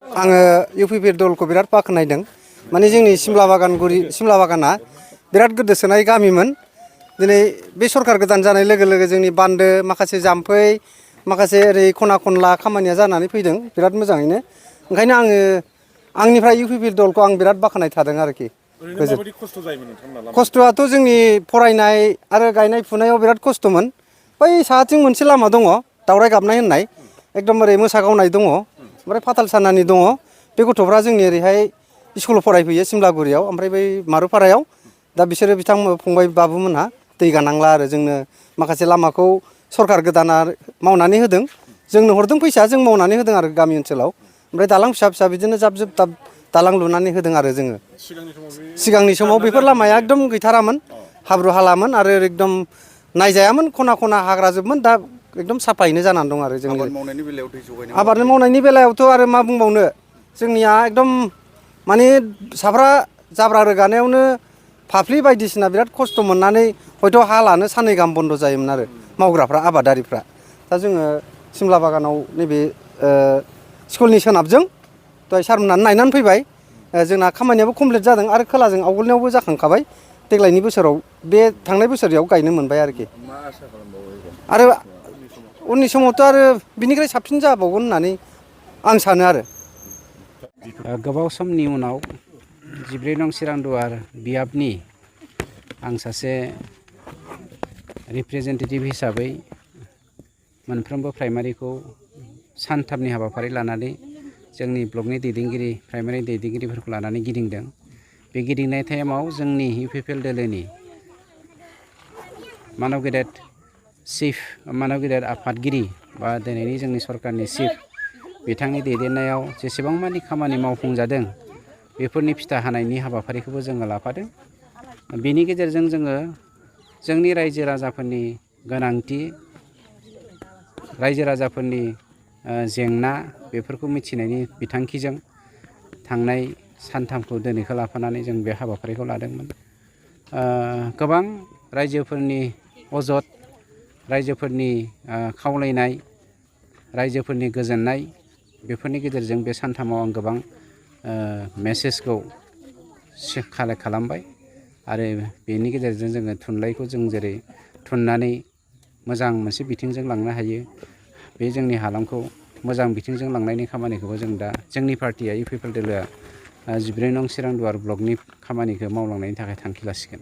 आङो इउपिपिएल दलखौ बिराद बाख्नायदों। माने जोंनि सिमला बागाना बिराद गोदोसोनाय गामिमोन। दिनै बे सरकार गोदान जानाय लोगो लोगो जोंनि बान्दो माखासे जाम्फै माखासे ओरै खना खनला खामानिया जानानै फैदों बिराद मोजाङैनो। ओंखायनो आङो आंनिफ्राय इउपिपिएल दलखौ आं बिराद बाख्नाय थादों आरोखि। माबायदि खस्थ' जायोमोन नोंथांमोना? खस्थ'आथ' जोंनि फरायनाय आरो गायनाय फुनायाव बिराद खस्थ'मोन। बै साहाथिं मोनसे लामा दङ दावराय गाबनाय होननाय, एकदम ओरै मोसा गावनाय दङ, ओमफ्राय फाथाल सानानि दङ। बे गथ'फ्रा जोंनि ओरैहाय स्कुलाव फरायफैयो सिमलागुरियाव, ओमफ्राय बै मारुपारायाव। दा बिसोरो फंबाय बाबुमोनहा दै गानांला आरो जोंनो माखासे लामाखौ सरकार गोदाना मावनानै होदों। जोंनो हरदों फैसा, जों मावनानै होदों आरो गामि ओनसोलाव। ओमफ्राय दालां फिसा फिसा बिदिनो जाब जुब दालां लुनानै होदों आरो जोङो। सिगांनि समाव बेफोर लामाया एकदम गैथारामोन, हाब्रु हालामोन आरो एकदम नायजायामोन, खना खना हाग्रा जोबमोन। दा एकदम साफायैनो जानानै दं आरो जोंनि आबाद मावनायनि बेलायाव दै जगायनाय आबाद मावनायनि बेलायावथ' आरो मा बुंबावनो, जोंनिया एकदम माने साफ्रा जाब्रा रोगानायावनो फाफ्लि बायदिसिना बिराद खस्थ' मोननानै हयथ' हालानो साननै गाहाम बन्द' जायोमोन आरो मावग्राफ्रा, आबादारिफ्रा। दा जोङो सिमला बागानाव नैबे स्कुलनि सोनाबजों दहाय सारमोननानो नायनानै फैबाय, जोंना खामानियाबो कमप्लिट जादों आरो खोलाजों आवगोलनियावबो जाखांखाबाय। देग्लायनि बोसोराव बे थांनाय बोसोराव गायनो मोनबाय आरोखि। मा आसा खालामबावो आरो उननि समावथ' आरो बिनिफ्राय साबसिन जाबावगोन होननानै आं सानो आरो। गोबाव समनि उनाव 14 नं चिरांदुवार बियाबनि आं सासे रिप्रेजेन्टेटिभ हिसाबै मोनफ्रोमबो प्राइमारिखौ सानथामनि हाबाफारि लानानै जोंनि ब्लकनि दैदेनगिरि प्राइमारि दैदेनगिरिफोरखौ लानानै गिदिंदों। बे गिदिंनाय टाइमाव जोंनि इउपिपिएल दोलोनि मानव गेदेर आफादगिरि बा दिनैनि जोंनि सरकारनि चिफ बिथांनि दैदेननायाव जेसेबां मानि खामानि मावफुंजादों बेफोरनि फिथा हानायनि हाबाफारिखौबो जोङो लाफादों। बेनि गेजेरजों जोङो जोंनि रायजो राजाफोरनि गोनांथि, रायजो राजाफोरनि जेंना बेफोरखौ मिथिनायनि बिथांखिजों थांनाय सानथामखौ दिनैखौ लाफानानै जों बे हाबाफारिखौ लादोंमोन। गोबां रायजोफोरनि अजद, रायजोफोरनि खावलायनाय, रायजोफोरनि गोजोननाय, बेफोरनि गेजेरजों बे सानथामाव आं गोबां मेसेजखौ कालेक्ट खालामबाय आरो बेनि गेजेरजों जोङो थुनलाइखौ जों जेरै थुननानै मोजां मोनसे बिथिंजों लांनो हायो, बे जोंनि हालामखौ मोजां बिथिंजों लांनायनि खामानिखौबो जों दा जोंनि पार्टिया इउपिपिएल दोलोआ 14 नं चिरांदुवार ब्लकनि खामानिखौ मावलांनायनि थाखाय थांखि लासिगोन।